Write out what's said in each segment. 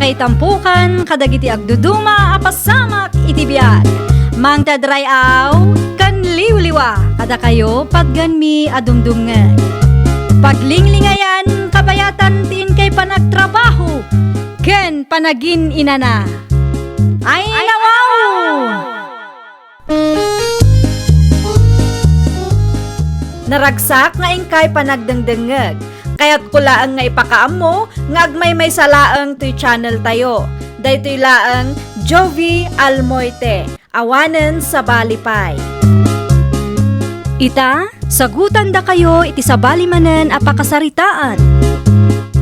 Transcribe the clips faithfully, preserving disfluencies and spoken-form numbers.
Ay tampukan kadagiti agduduma a pasamak iti biag. Mangted ray-aw ken liwliwa kadakayo patgenmi a dumdumngeg. Paglinglingayan, kabayatan ti inkay panagtrabaho ken panagin-inana. Ay, nawaw! Naragsak nga inkay panagdengdengngeg. Kayatko laeng nga ipakaammo nga agmaymaysa laeng toy channel tayo. Daytoy laeng Jovie Almoite, awanen sabali pay. Ita, sagutandakayo iti sabali manen a pakasaritaan.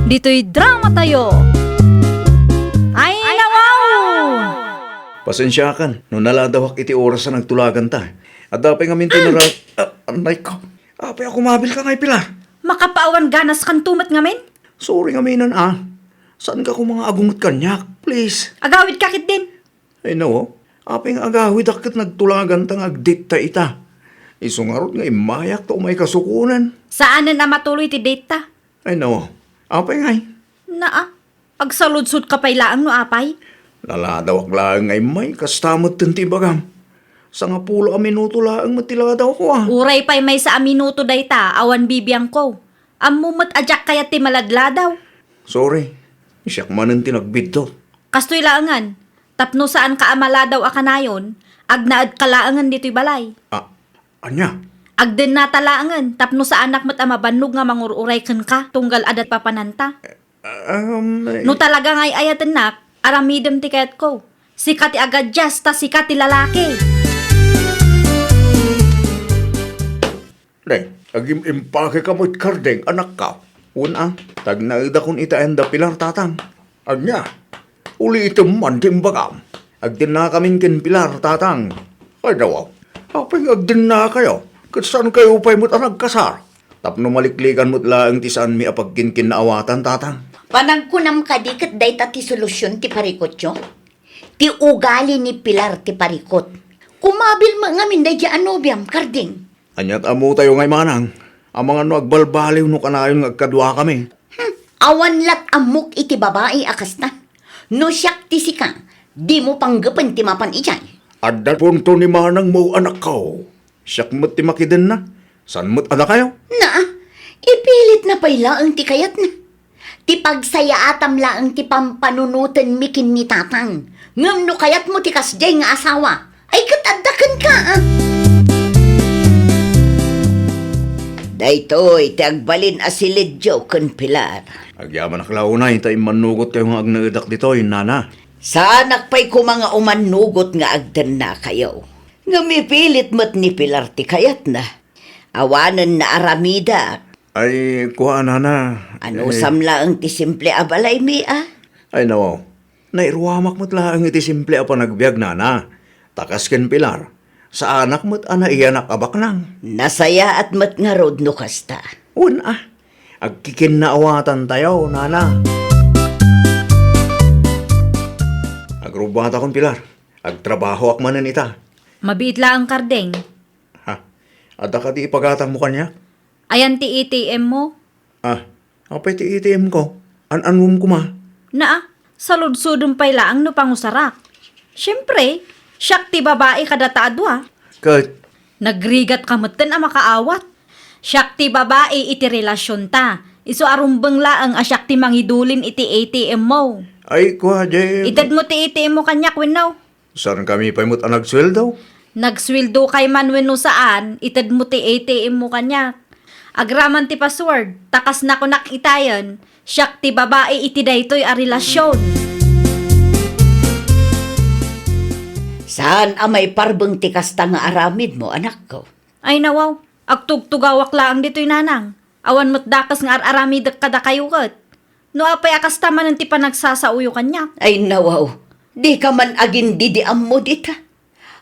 Ditoy drama tayo. Ay, nawaw! Pasensiakan no naladawak iti oras a nagtulaganta. Adda pay ngamin ti nara-, ah, anay ko. Apay a kumabilka ngay, Pilar? Makapaawan ganaskanto met ngamin? Sorry ngaminen, ah. Saanka koma nga agunget kaniak, please. Agawidka ketdin. Ay, no. Apay nga agawidak ket nagtulaganta nga agdate ta ita. Isu ngarud nga immayak ta umay kasukonen. Saanen a matuloy ti date ta. Ay, no. Apay ngay? Naa, agsaludsodka pay laeng no apay? Naladawak laeng nga immay, kasta metten ti ibagam. Sangapulo a minuto laeng met ti ladawko, ah. Uray pay maysa a minuto dayta, awan bibiangko. Ammo met a diak kayat ti maladladaw. Sorry, siak manen ti nagbiddut. Kastoy laengen, tapno saanka a maladaw a kanayon, agnaedka laengen ditoy balay. Ah, ania? Agdennata laengen, tapno saanak met a mabannog nga mangur-uray kenka, tunggal adda papananta. Um, eh. No talaga nga ay-ayatennak, aramidem ti kayatko. Sika ti agadias, ta sika ti lalaki. Deng, agim-impake ka met, Kardeng, anakko. Wen a, tagnaedakon ita enda Pilar, tatang. Ania? Ulitem man ti imbagam. Agdennakamin ken Pilar, tatang. Ay, nawaw. Apay nga agdennakayo? Ket saankayo pay met a nagkasar? Tapno maliklikan met laeng ti saanmi a pagkinkinnaawatan, tatang. Panagkunam kadi ket dayta ti solusion ti parikutyo? Ti ugali ni Pilar ti parikut. Kumabil met ngamin daydiay a nobiam, Karding. Aniat ammotayo ngay manang, amangan no agbalbaliw no kanayon nga agkaduakami. Hmm, awan lat ammok iti babai a kasta. No siak ti sika, dimo panggepen ti mapan idiay. Adda punto ni manangmo, anakko. Siak met ti makidenna. Saan met a dakayo? Naa, ipilitna pay laeng ti kayatna. Ti pagsayaatam laeng ti pampanunotenmi ken ni tatang. Ngem no kayatmo ti kasdiay nga asawa, ay ket adda kenka, a. Daytoy ti agbalin a siledyo ken Pilar. Agyamanak la unay ta immannugotkayo nga agnaedak ditoy, nana. Saanak pay koma nga umannugot nga agdennakayo. Ngem ipilit met ni Pilar ti kayatna. Awanen naaramidak. Ay, kua, nana. Anusam laeng ti simple a balaymi, a? Ay, nawaw. Nairuamak met laeng iti simple a panagbiag, nana. Ta kas ken Pilar, saanak met a naiyanak a baknang. Nasayaat met ngarud no kasta. Wen a, agkikinnaawatantayo, nana. Agrubbatakon, Pilar. Agtrabahoak manen ita. Mabiit laeng, Kardeng. Ha? Adda kadi ipagatangmo kaniak? Ayan ti A T M mo? Ah, apay ti A T M ko? An-anuem koma? Naa, saludsodem pay laeng no pangusarak. Siempre, siak ti babai kadata a dua. Ket? Nagrigat ka metten a makaawat. Siak ti babai iti relasionta. Isu a rumbeng laeng a siak ti mangidulin iti A T M mo. Ay, kua, Jem. Itedmo ti A T M mo kaniak wenno? Saankami pay met a nagsueldo? Nagsueldo kay man wenno saan, itedmo ti A T M mo kaniak. Agraman ti password, ta kas nakunak itayen, siak ti babai iti daytoy a relasion. Saan a maiparbeng ti kasta nga aramidmo, anakko. Ay nawaw, agtugtugawak laeng ditoy, nanang. Awan met dakes nga ar-aramidek kadakayo ket. No apay a kasta manen ti panagsasaoyo kaniak? Ay nawaw, dika man agindidi ammo dita.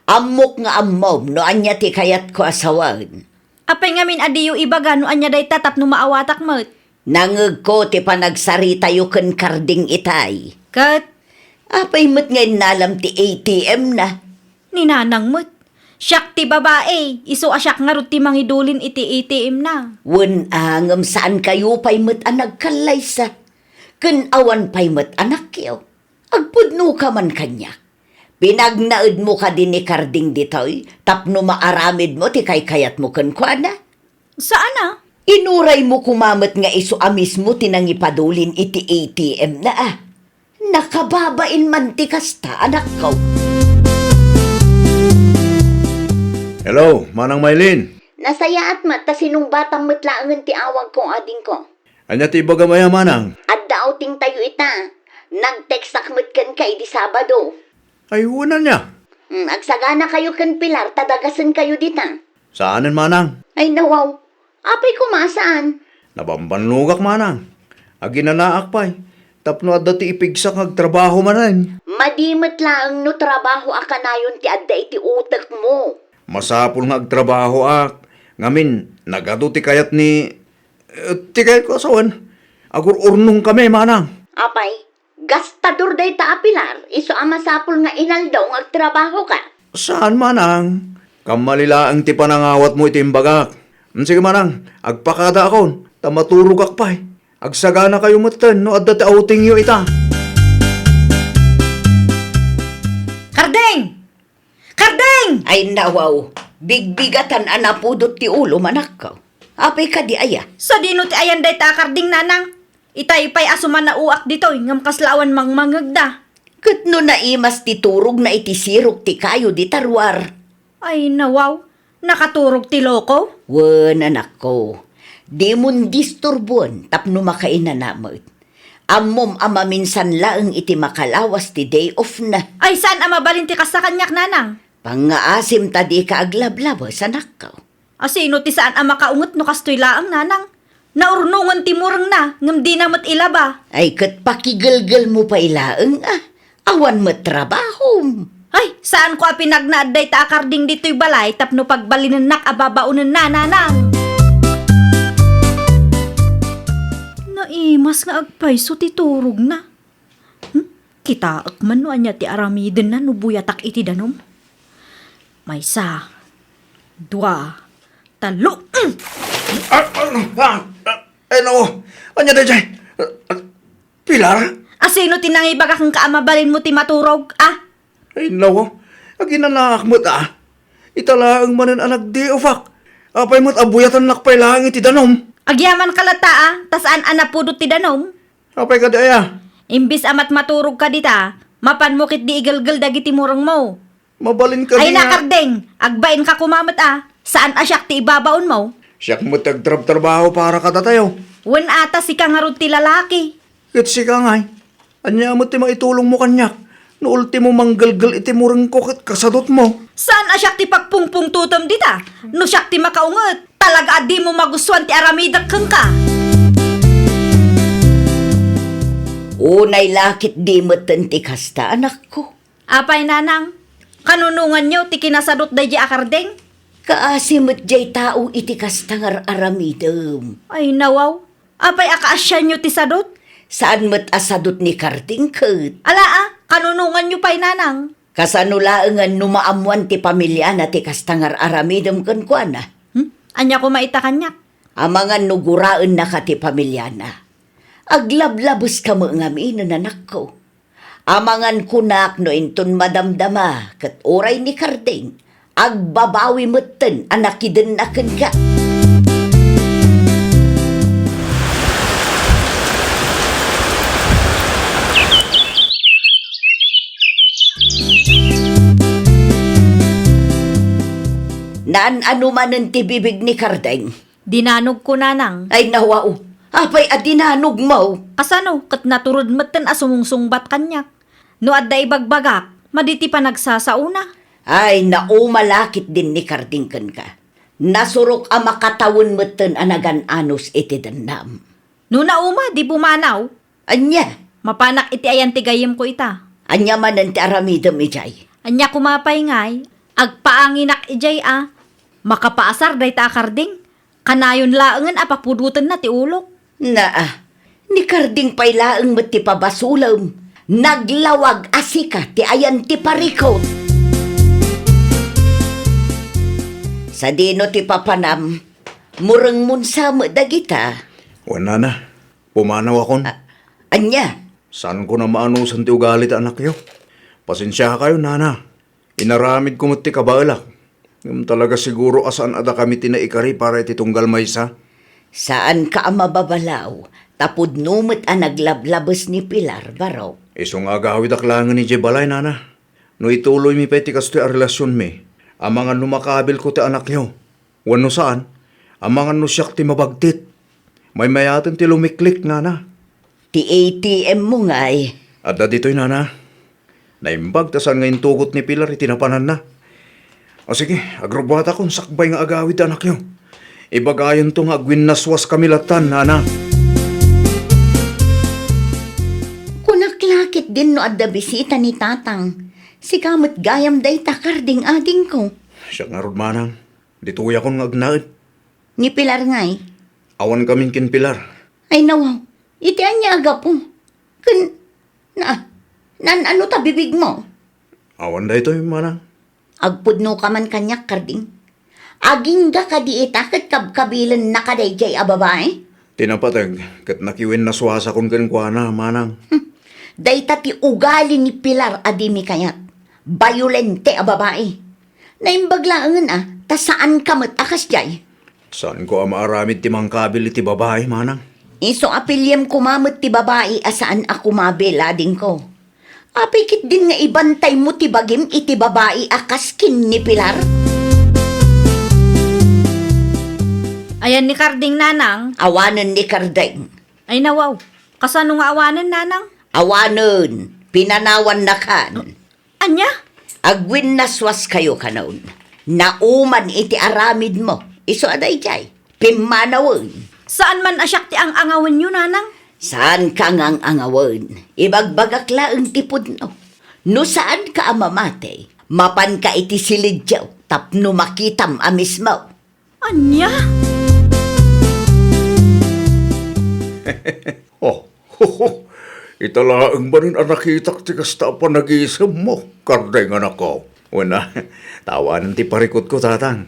Ammok nga ammom no ania ti kayatko a sawen. Apay ngamin a diyo ibaga no ania dayta tapno maawatak met? Nangegko ti panagsaritayo ken Karding itay. Ket? Apay met nga innalam ti A T M na? Ni nanang met. Siak ti babai, isu a siak ngarud ti mangidulin iti A T M na. Wen a, ngem saankayo pay met a nagkallaysa. Ken awan pay met anakyo. Agpudnoka man kaniak. Pinagnaedmo kadi ni Karding ditoy tapno maaramidmo ti kaykayatmo kenkuana? Saan a? Inuraymo koma met nga isu a mismo ti nangipadulin iti A T M na a. Nakababain man ti kasta, anakko. Hello, Manang Maylin. Nasayaat met ta sinungbatam met laengen ti awagko, adingko. Ania ti ibagam aya, Manang? Adda outingtayo ita. Nag-textak met kenka idi Sabado. Ay, wen ania? Hmm, agsaganakayo ken Pilar ta dagasenkayo dita. Saanen, Manang. Ay, nawaw. Apay koma a saan? Nabambannogak, Manang. Aginanaak pay tapno adda ti ipigsak nga agtrabaho manen. Madi met laeng no trabaho a kanayon ti adda iti utekmo. Masapul nga agtrabahoak. Ngamin, nagadu ti kayat ni, eh, ti kayatko a sawen. Agur-urnongkami, Manang. Apay, gastador dayta a Pilar, isu a masapul nga inaldaw nga agtrabahoka. Saan, Manang. Kammali laeng ti panangawatmo iti imbagak. Mm, sige, Manang, agpakadaakon, ta maturogak pay. Agsaganakayo metten no adda ti outingyo ita. Karding! Karding! Ay, nawaw, bigbigatan a napudot ti ulo, manakko. Apay kadi aya? Sadino ti ayan dayta a karding, nanang? Itay pay a sumanauak ditoy ngem kasla awan mangmangngegda. Ket no naimas ti turogna iti sirok ti kayo dita ruar? Ay, nawaw, nakaturog ti loko? Wen, anakko, dimon disturboen tapno makainana met. Ammom a maminsan laeng iti makalawas ti day off na. Ay, saan a mabalin ti kasta kaniak, nanang? Pangngaasim ta dika aglablabes, anakko. Asino ti saan a makaunget no kastoy laeng, nanang? Naurnongen ti murengna, ngem dina met ilaba. Ay, ket pakigelgelmo pay laeng a. Awan met trabahom. Ay, saanko a pinagnaed dayta a karding ditoy balay tapno pagbalinennak a babaonenna, nanang. Naimas nga agpayso ti turogna. Hmm? Kitaek man no ania ti aramidenna no buyatak iti danum. Maysa, dua, tallo. Hmm! Ah, ah, ah, ah, eh, no. Ania daydiay? Ah, Pilar? Asino ti nangibaga kenka a mabalinmo ti maturog, a? Ay, nawa. Aginanaak met, a. Ita laeng manen a nagdi-ofak. Apay met a buyatannak pay laeng iti danum? Agyamanka latta, a, ta saan a napudot ti danum? Apay kadi aya? Imbis a matmaturogka dita, mapanmo ketdi igelgel dagiti murengmo. Mabalin kadi. Ay, nga nakardeng, agbainka koma met, a. Saan a siak ti ibabaonmo? Siak met ti agtrabtrabaho para kadatayo. Wen a, ta sika ngarud ti lalaki. Ket sika ngay, ania met ti maitulongmo kaniak? No ultimo manggelgel iti murengko ket kasadutmo. Saan a siak ti pagpungpungtotem dita? No siak ti makaunget, talaga a dimo magustuan ti aramidek kenka. Unay la ket di metten ti kasta, anakko. Apay, nanang, kanunonganyo ti kinasadut daydiay a kardeng? Kaasi met diay tao iti kasta nga ar-aramidem. Ay, nawaw. Apay a kaasianyo ti sadut? Saan met a sadut ni Karding ket? Ala, a, kanunonganyo pay, nanang. Kasano laengen no maammoan ti pamiliana ti kasta nga ar-aramidem kenkuana? Hmm? Ania koma ita kaniak? Amangan no guraennaka ti pamiliana. Aglablabeska met ngamin, anakko. Amangan kunak no inton madamdama ket uray ni Karding, agbabawi metten a nakidenna kenka. Naan-ano manen ti bibig ni Karding. Dinanogko, nanang. Ay, nawaw. Apay a dinanogmo? Kasano, ket naturod metten a sumungsungbat kaniak. No adda ibagbagak, madi ti panagsasaona. Ay, nauma la ketdin ni Karding kenka. Nasurok a makatawen metten a nagan-anos iti dennam. No nauma, di pumanaw. Ania? Mapanak iti ayan ti gayyemko ita. Ania manen ti aramidem idiay? Ania koma pay ngay, agpaanginak idiay a. Makapaasar dayta a Karding. Kanayon laengen a papudotenna ti ulok. Naa, ni Karding pay laeng met ti pabasolem. Naglawag a sika ti ayan ti parikut. Sadino ti papanam? Murengmon sa met dagita. Wen, nana. Pumanawakon. A-, ania? Saanko a maanusan ti ugali ti anakyo. Pasensiakayo, nana. Inaramidko met ti kabaelak. Ngem talaga siguro a saan a dakami ti naikari para iti tunggal maysa. Saanka a mababalaw, ta pudno met a naglablabes ni Pilar, barok. Isu nga agawidak laengen idiay balay, nana. No ituloymi pay ti kastoy a relasionmi, amangan no makabilko ti anakyo. Wenno saan, amangan no siak ti mabagtit. Maymayaten ti lumiklik, nana. Ti A T M mo ngay? Adda ditoy, nana. Naimbag ta saan nga intugot ni Pilar iti napananna. O sige, agrubbuatakon sakbay nga agawid ti anakyo. Ibagayonto nga agwinnaswaskami lattan, nana. Kunak la ketdin no adda bisita ni tatang. Sika met gayam dayta, Karding, adingko. Siak ngarud, manang. Dituyakon nga agnaed. Ni Pilar ngay? Awan kamin ken Pilar. Ay, nawaw. Iti ania a gapu? Ken, na, naan-ano ta bibigmo? Awan daytoy, manang. Agpudnoka man kaniak, Karding. Agingga kadi ita ket kabkabilennaka daydiay a babai? Ti napateg ket nakiwinnaswasakon kenkuana, manang. Hmm. Dayta ti ugali ni Pilar a dimi kayat. Bayolente a babai. Naimbag laengen a, ta saanka met a kasdiay. Saanko a maaramid ti mangkabil iti babai, manang. Isu a piliem koma met ti babai a saan a kumabil, adingko. Apay ketdin nga ibantaymo ti bagim iti babai a kas ken ni Pilar? Ayan ni Karding, nanang. Awanen ni Karding. Ay, nawaw. Kasano nga awanen, nanang? Awanen. Pinanawannakan. Ania? Agwinnaswaskayo kanon. Nauman iti aramidmo. Isu a daydiay. Pimmanawen. Saan man a siak ti ang-angawenyo, nanang? Saanka nga ang-angawen. Ibagbagak laeng ti pudno. No saanka a mamati, mapanka iti silidyo tapno makitam a mismo. Ania? Oh, ita laeng manen a nakitak ti kasta a panagisemmo, Karding, anakko. Wen a, ta awanen ti parikutko, tatang.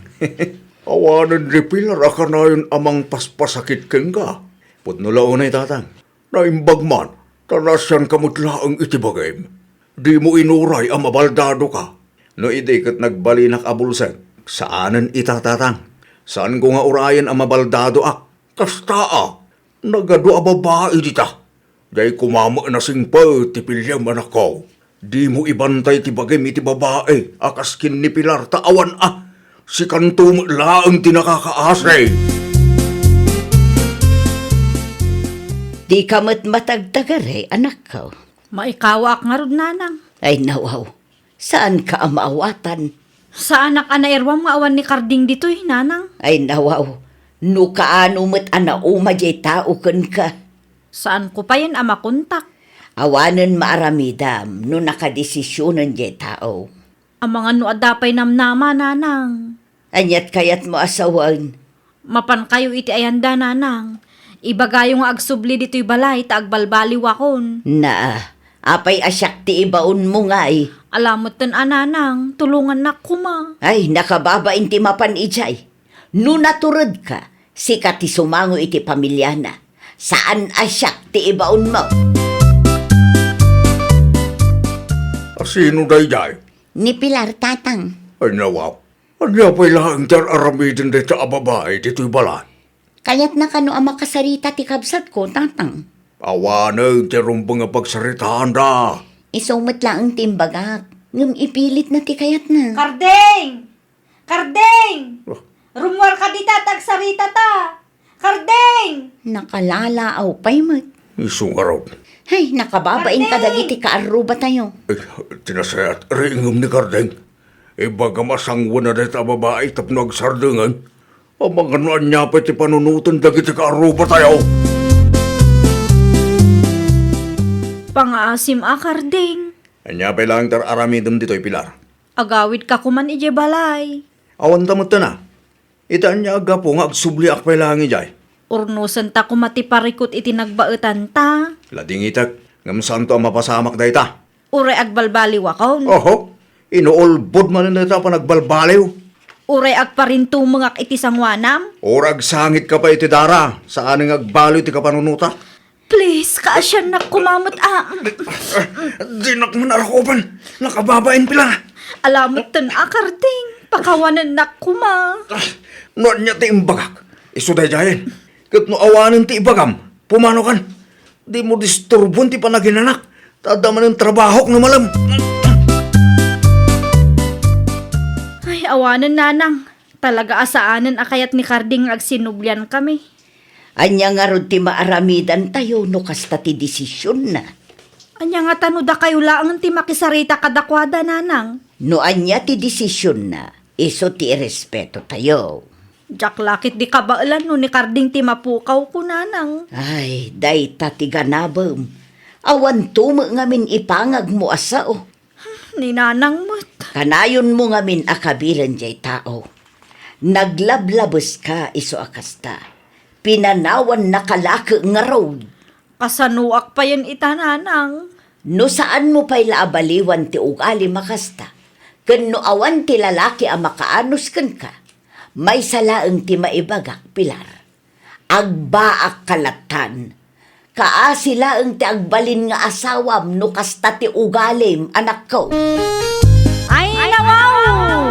Awanen ni Pilar a kanayon a mangpaspasakit kenka. Pudno la unay, tatang. Naimbag man, ta naasianka met laeng iti bagim. Dimo inuray a mabaldadoka. No idi ket nagbalinak a bulsek, saanen ita, tatang. Saanko nga urayen a mabaldadoak. Kasta a, nagadu a babai dita. Diay koma met nasingpet ti piliem, anakko. Dimo ibantay ti bagim iti babai a kas ken ni Pilar ta awan a. Sikanto met laeng ti nakakaasi. Dika met matagtagari, anakko. Maikawaak ngarud, nanang. Ay, nawaw. Saanka a maawatan? Saanak a nairuam nga awan ni Karding ditoy, nanang. Ay, nawaw. No kaano met a nauma diay tao kenka. Saanko payen a makontak. Awanen maaramidam no nakadesisionen diay tao. Amangan no adda pay namnama, nanang. Aniat kayatmo a sawen? Mapankayo iti ayanda, nanang. Ibagayo nga agsubli ditoy balay ta agbalbaliwakon. Na, apay a siak ti ibaonmo ngay? Ala metten a, nanang, tulongannak koma. Ay, nakababain ti mapan idiay. No naturedka, sika ti sumango iti pamiliana. Saan a siak ti ibaonmo. A sino daydiay? Ni Pilar, tatang. Ay, nawaw. Ania pay laeng ti ar-aramiden dayta a babai ditoy balay? Kayatna kano a makasarita ti kabsatko, tatang. Awanen ti rumbeng a pagsaritaanda. Isu met laeng ti imbagak, ngem ipilitna ti kayatna. Karding! Karding! Ah. Rummuarka dita ta agsaritata! Karding! Nakalaalaaw pay met. Isu ngarud. Hay, nakababain Karding! Kadagiti kaarrubatayo. Ay, ti nasayaat, riingem ni Karding. Ibagam a sanguen a dayta a babai tapno agsardengen. Amangan no ania pay ti panunoten dagiti kaarrubatayo. Pangaasim a, Karding. Ania pay laeng ti ar-aramidem ditoy, Pilar? Agawidka koman idiay balay. Awan ta metten a. Ita ania a gapu nga agsubliak pay laeng idiay? Urnosenta koma ti parikut iti nagbaetanta. Ladingitek, ngem saanto a mapasamak dayta. Uray agbalbaliwakon. Oho, inuulbod manen dayta a panagbalbaliw. Uray agparintumengak iti sangoanam. Uray agsangitka pay iti dara, saan nga agbaliw ti kapanunotak. Please, kaasiannak koma met a. Dinak man arakupan. Nakababain pila. Ala metten a, Karding. Pakawanennak koma. No ania ti imbagak, isu daydiayen. Ket no awanen ti ibagam, pumanokan. Dimo disturboen ti panaginanak. Ta adda manen trabahok no malem. Ay, awanen, Nanang. Talaga a saanen a kayat ni Karding nga agsinubliankami. Ania ngarud ti maaramidantayo no kasta ti desisionna? Ania ngata no dakayo laeng ti makisarita kadakuada, Nanang? No ania ti desisionna, isu ti irespetotayo. Diak la ketdi kabaelan no ni Karding ti mapukawko, Nanang. Ay, dayta ti ganabem. Awanto met ngamin ipangagmo a sao. Ni Nanang met. Kanayonmo ngamin a kabilen jay tao. Naglablabeska isu a kasta. Pinanawannaka la ket ngarud. Kasanoak payen ita, Nanang? No saanmo pay la a baliwan ti ugalim a kasta, ken no awan ti lalaki a makaanus kenka, maysa laeng ti maibagak, Pilar. Agbaakka lattan. Kaasi laeng ti agbalin nga asawam no kasta ti ugalim, anakko. Ay, nawaw!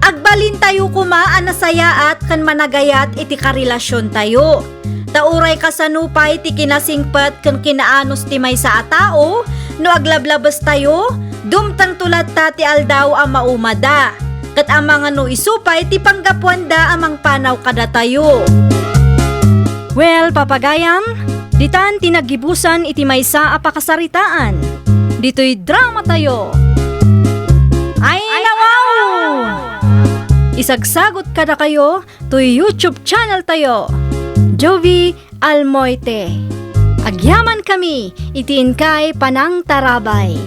Agbalintayo koma a nasayaat ken managayat iti karelasiontayo. Ta uray kasano pay ti kinasingpet ken kinaanus ti maysa a tao, no aglablabestayo, dumtengto latta ti aldaw a maumada. Ket amangan no isu pay ti panggapuanda a mangpanaw kadatayo. Well, papagayam, ditan ti naggibusan iti maysa a pakasaritaan. Ditoy dramatayo. Ay, nawaw! Isagsagot kadakayo toy YouTube channel tayo, Jovie Almoite. Agyamankami iti inkay panangtarabay.